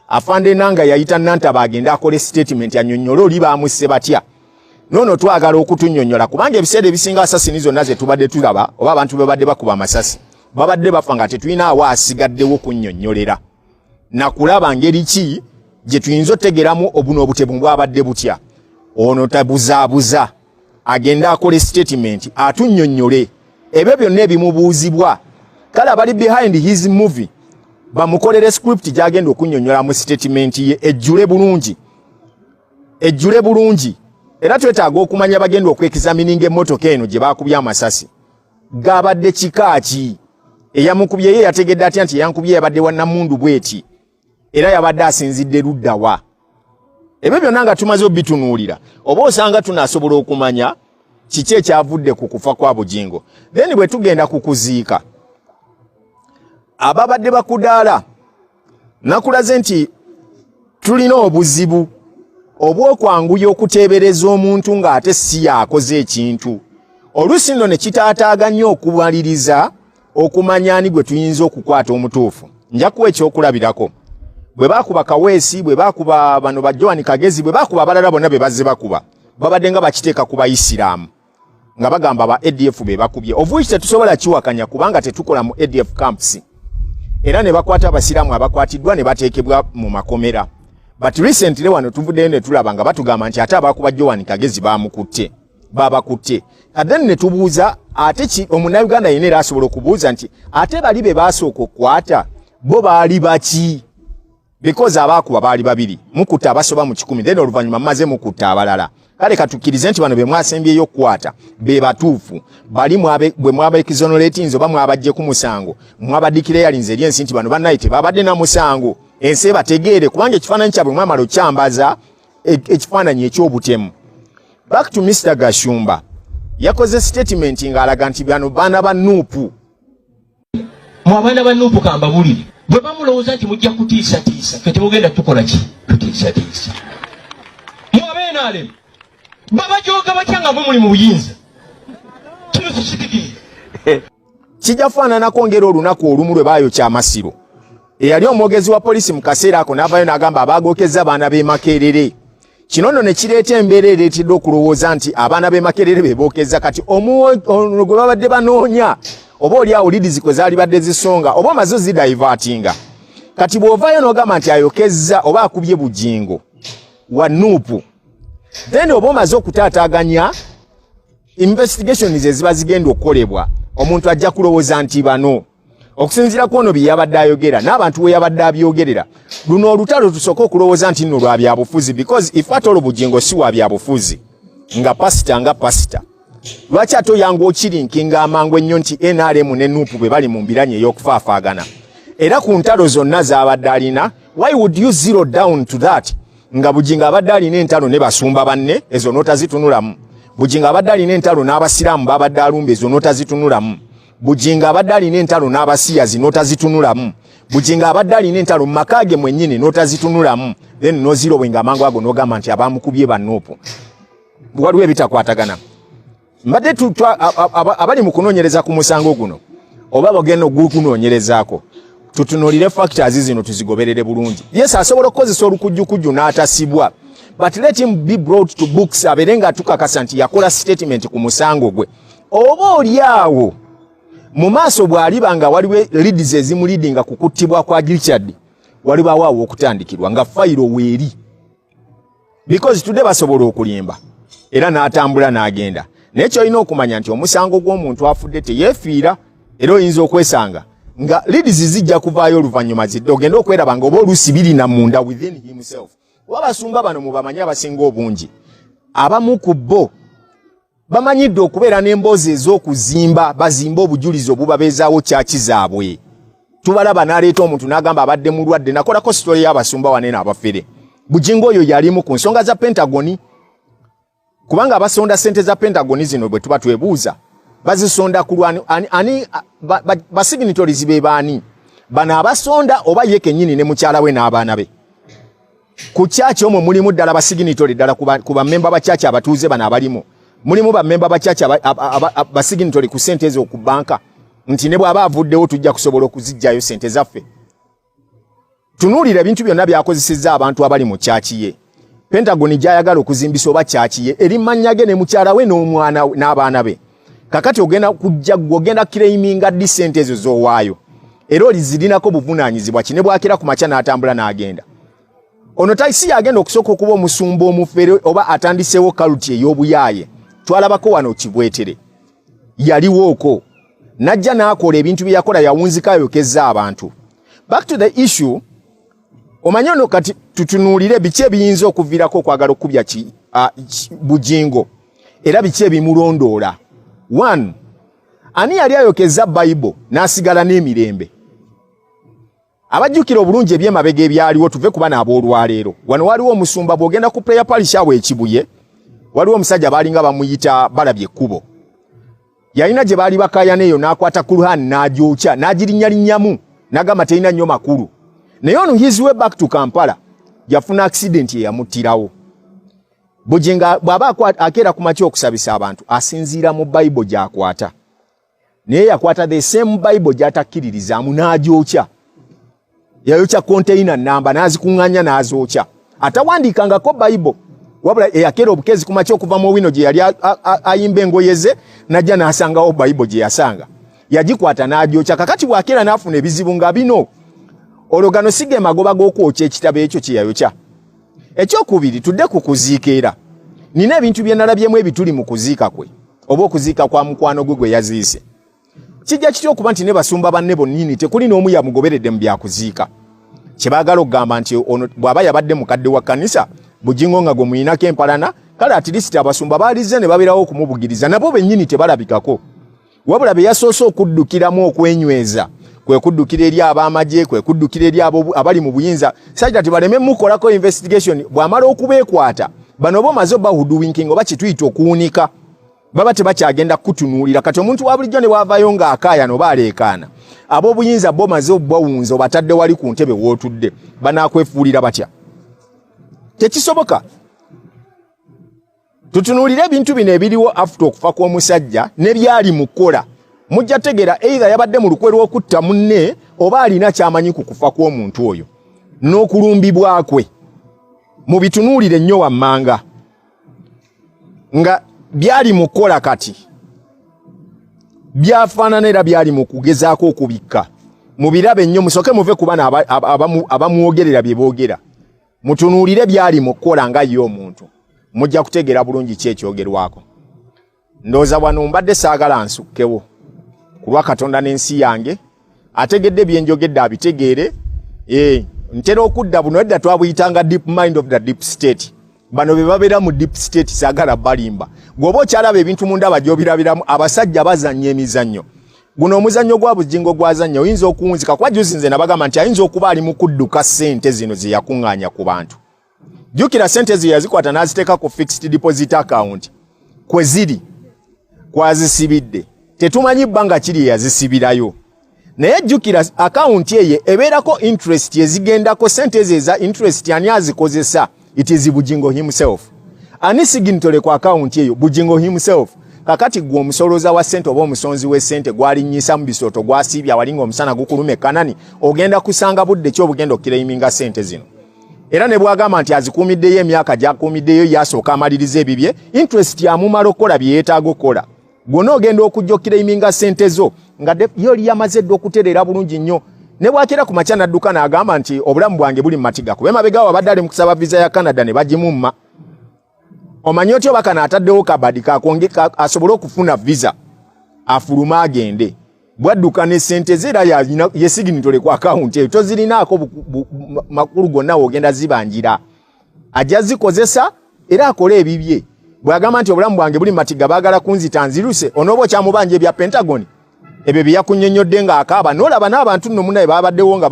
Afande Nanga yayita Nantaba agende akole statement annyonnyole oli baamusse batya. Noono twagala okutunnyonnyola, kubanga ebiseera ebisinga asasini zonna ze tubadde tulaba oba abantu be badde bakuba amasasi babadde bafa nga tetulina awo asigaddewo kunnyonnyolera nakulaba ngeri ki gye tuyinza otegeramu obuno obutemu bwabadde butya. Ono tabuzaabuza, agende akole statement atunnyonnyole ebyo byonna ebimubuuzibwa. Kale abali behind his movie bamukolere script gyagenda okunnyonnyola mu statement ye, ejjule bulungi, ejjule bulungi. Era twetaaga okumanya bagenda okwekizamininga emmotoka eno gye baakubye amasasi. Gabadde kika ki? Eyamukubye ye yategedde atya nti eyankubye yabadde wa namundu bweti, era yabadde asinzidde ludda wa? Ebyo byonna nga tumaze obitunuulira, oba osanga tunasobola okumanya kiki ekyavudde ku kufa kwa Bugingo. Then bwe tugenda ku kuziika, ababadde bakudaala, nakulaze nti tulina obuzibu obw'okwanguya okuteebereza omuntu ng'ate si yakoze ekintu. Oluusi nno ne kitaataaganya okumaliriza okumanya ani gwe tuyinza okukwata omutuufu. Nja kuwa ekyokulabirako: bwe baakuba Kaweesi, bwe baakuba bano ba Joan Kagezi, bwe baakuba abalala bonna be bazze bakuba, babadde nga bakiteeka ku Bayisiraamu, nga bagamba ba ADF be bakubye, of which tetusobola kiwakanya kubanga tetukola mu ADF camps, era ne bakwata Abasiraamu abakwatiddwa ne bateekebwa mu makomera. But recently wano tuvuddeyo ne tulaba nga batugamba nti ate abakuba Joan Kagezi bamukutte, babakutte. Then ne tubuuza ate ki, omunnayuganda yenna era asobola okubuuza nti ate bali be baasooka okukwata bo baali baki? Because abaakuba baali babiri, mukutta abasoba mu 100, then oluvannyuma mumaze mukutta abalala. Kale katukkirize nti bano be mwasembyeyo okukwata be batuufu, bali bwe mwaba exoneratinze oba mwabajje ku musango, mwabadeclarinze eri ensi nti bano bannaye tebabadde na musango, ensi ebategeere, kubanga ekifaananyi kyabwe mwamala okyambaza ekifaananyi eky'obutemu. Back to Mr Gashumba, yakoze statement ng'alaga nti bano baana ba NUP. Mu abaana ba NUP, kambabulire, bwe bamulowooza nti mujja kutiisatiisa fe, temugenda tukola ki tutiisatiisa. Mu ab'NRM babajooga batya nga mwe muli mu buyinza? Kino sikitegeera. Kijja faananako ngeri olunaku olumu lwe baayokya amasiro, eyali omwogezi wa poliisi mu kaseera ako n'avaayo n'agamba abaagokeza abaana b'e Makerere. Kino nno ne kireeta embeera ereetedde okulowooza nti abaana b'e Makerere be bookeza. Kati ono gwe babadde banoonya, oba oli awo leads kwe zaali badde zisonga, oba omaze ozidivertinga. Kati bw'ovaayo n'ogamba nti ayokezza oba akubye Bugingo wa NUP, then oba omaze okutaataaganya investigations eziba zigenda okukolebwa. Omuntu ajja kulowooza nti bano, okusinziira ku ono bye yabadde ayogera n'abantu we yabadde abyogerera, luno olutalo tusooke okulowooza nti nno lwa byabufuzi. Because if at all Bugingo si wa byabufuzi nga pasita, nga pasita, lwaki ate oyangu okilinkinga amangu ennyo nti NRM ne NUP bwe bali mu mbiranye ey'okufaafaagana? Era ku ntalo zonna z'abadde alina, why would you zero down to that, nga Bugingo abadde alina entalo ne basumba banne, ezo n'otazitunulamu? Bugingo abadde alina entalo n'Abasiraamu babadde alumba, ezo n'otazitunulamu. Bugingo abadde alina entalo n'abasiyazi, n'otazitunulamu. Bugingo abadde alina entalo mu maka ge mwennyini, n'otazitunulamu. Then n'ozirowinga amangu ago n'ogamba nti abamukubye ba NUP. Waliwo ebitakwatagana. Mbadde abali mu kunoonyereza ku musango guno oba bagenda ogukunoonyerezaako, tutunuulire factors zino, tuzigoberere bulungi. Yes, asobola okukozesa olukujjukujju n'atasibwa, but let him be brought to books, abeere nga tukakasa nti yakola statement ku musango gwe. Oba oli awo mu maaso bw'aliba nga waliwo leads ezimuleadinga ku kuttibwa kwa Richard, walibaawo awo okutandikirwa nga fayiro weeri, because today basobola okulimba era n'atambula n'agenda. Naye kyolina okumanya nti omusango gw'omuntu afudde teyeefiira, era oyinza okwesanga nga leads zijja kuvaayo oluvannyuma, zidde ogende okweraba nga oba oluusi birina munda within himself. Oba basumba bano mubamanyi, abasinga obungi, abamu ku bo bamanyidde okubeera n'emboozi ez'okuzimba, bazimbe obujulizi obubabeezaawo kyaki zaabwe. Tubalaba n'aleeta omuntu n'agamba abadde mulwadde. Nakolako story y'abasumba wanene abafere. Bugingo oyo yalimu ku nsonga za Pentagoni, kubanga abasonda sente za Pentagoni zino bwe tuba twebuuza bazisonda ku lwani? Ani basignatories be baani bano abasonda, oba ye kennyini ne mukyala we n'abaana be? Ku kyaki omwo mulimu ddala basignatory ddala ku bammemba ba kyaki abatuuze bano abalimu? Mulimu bammemba ba kyaki basignatory ku sente ezo ku banka, nti ne bw'aba avuddewo tujja kusobola okuzijjayo sente zaffe? Tunuulira ebintu byonna byakozesezza abantu abali mu kyaki ye, Pentagon gy'ayagala okuzimbisa oba kyaki ye eri mannya ge ne mukyala we n'omwana n'abaana be. Kakati ogenda kujja gwe ogenda claiminga ddi sente ezo z'owaayo, era olizirinako buvunaanyizibwa ki ne bwakira ku makya n'atambula n'agenda? Ono si yagenda okusooka okuba omusumba omufere oba atandiseewo cult ey'obuyaaye. Twalabako wano Kibwetere, yaliwooko najja n'akola ebintu bye yakola, yawunzika ayokezza abantu. Back to the issue, omanyi ono kati tutunuulire biki ebiyinza okuviirako okwagala okukubya Bugingo, era biki ebimulondoola. One, Ani yali ayokezza Bible n'asigala n'emirembe? Abajjukira obulungi ebyemabega ebyaliwo, tuve ku bano ab'olwaleero. Wano waliwo omusumba, bw'ogenda ku prayer parish awo Ekibuye, waliwo omusajja baalinga bamuyita Balabye Ekkubo. Yalina gye baali bakayana eyo, n'akwata Quran n'agyokya, n'agirinnyalinyamu, n'agamba terina nnyo makulu. Naye on his way back to Kampala yafuna accident eyamuttirawo. Bugingo bw'aba akeera ku makya okusabisa abantu, asinziira mu Bible gy'akwata, naye yakwata the same Bible gy'atakkiririzaamu n'agyokya. Yayokya container namba n'azikuŋŋaanya n'azookya. Atawandiikangako Bible, wabula eyakeera obukeezi ku makya okuva mu wino gye yali ayimba engoye ze, n'ajja n'asangawo Bible gye yasanga, yagikwata n'agyokya. Kakati bw'akeera n'afuna ebizibu nga bino, olwo gano si ge magoba g'okwokya ekitabo ekyo kye yayokya? Ekyokubiri, tudde ku kuziika. Era nina ebintu bye nalabyemu ebituli mu kuziika kwe oba okuziika kwa mukwano gwe gwe yaziise. Kijja kitya okuba nti ne basumba banne bonnyini tekuli n'omu yamugoberedde mu byakuziika? Kyebaagala okugamba nti ono bw'aba yabadde mukadde wa kkanisa, Bugingo nga gwe muyinako empalana, kale at least abasumba baalize ne babeerawo okumubugiriza, nabo bennyini tebalabikako. Wabula be yasoose okuddukiramu okwenyweza kwe kuddukira eri ab'amagye, kwe kuddukira eri abali mu buyinza, sajja tibaleme mukolako investigation. Bw'amala okubeekwata bano, oba omaze oba hoodwinking oba kituyita okuwunika, baba tebakyagenda kutunuulira. Kati omuntu wa bulijjo ne bwavayo ng'akaayana oba aleekaana, ab'obuyinza bo maze obbawunza, obatadde wali ku ntebe w'otudde, banakwefuulira batya? Tekisoboka. Tutunuulire ebintu bino ebiriwo after okufa kw'omusajja ne byali mu kukola, mujja tegeera either yabadde mu lukwe lw'okutta munne oba alina ky'amanyi ku kufa kw'omuntu oyo n'okulumbibwa kwe. Mubitunuulire nnyo wammanga nga byali mu kukola kati byafaanana era byali mu kugezaako okubikka. Mubirabe nnyo, musooke muve ku bano abamwogerera bye boogera, mutunuulire byali mu kukola nga ye omuntu, mujja kutegeera bulungi ki ekyogerwako. Ndowooza wano mbadde saagala nsukkewo ku lwa Katonda n'ensi yange. Ategedde byenjogedde abitegeere. Ntera okudda buno, edda twabuyitanga deep mind of the deep state. Bano be babeera mu deep state, saagala balimba. Gweoba okyalaba ebintu mu ndaba gy'obirabiramu, abasajja bazannya emizannyo. Guno omuzannyo gwa Bugingo gwazannya oyinza okuwunzika, kuba juzi nze nabagamba nti ayinza okuba ali mu kudduka ssente zino ze yakuŋŋaanya ku bantu. Jjukira ssente ezo yazikwata n'aziteeka ku fixed deposit account kwe ziri, kwazisibidde, tetumanyi bbanga kiri eyazisibirayo. Naye jjukira akawunti eyo ebeerako interest ezigendako. Sente ezo eza interest ani azikozesa? It is Bugingo himself. Ani signatory ku akawunti eyo? Bugingo himself. Kakati gwe omusolooza wa ssente oba omusonzi w'essente gwalinnyisa mu bisooto, gwasiibye awali ng'omusana gukuluma ekkanani, ogenda kusanga budde ki obugenda okuclaiminga ssente zino? Era ne bwagamba nti azikuumiddeyo emyaka gy'akuumiddeyo, yasooka amaliriza ebibye, interest amumala okukola bye yeetaaga okukola. Gwona ogenda okujja okuclaiminga ssente zo nga ye oli yamaze dda okutereera bulungi nnyo. Ne bwakera ku makya n'adduka n'agamba nti obulamu bwange buli mu matiga, kuba emabega abadde ali mu kusaba visa ya Canada ne bagimumma. Omanyi otya oba kano ataddewo kabadi kakonge asobole okufuna visa afulume agende? Bwadduka ne sente ze, era ye signatory ku akawunti eyo, tozirinaako makulu gonna wogenda zibanjira, ajja zikozesa era akole ebibye. Bw'agamba nti obulamu bwange buli matiga, baagala kunzita, nziruse, onooba okyamubanja ebya Pentagon ebyo bye yakunnyonnyodde ng'akaaba, n'olaba n'abantu nno munaye babaddewo nga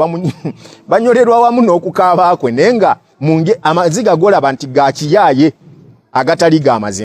banyolerwa wamu n'okukaaba kwe, naye nga amaziga golaba nti ga kiyaaye agatali ga mazima.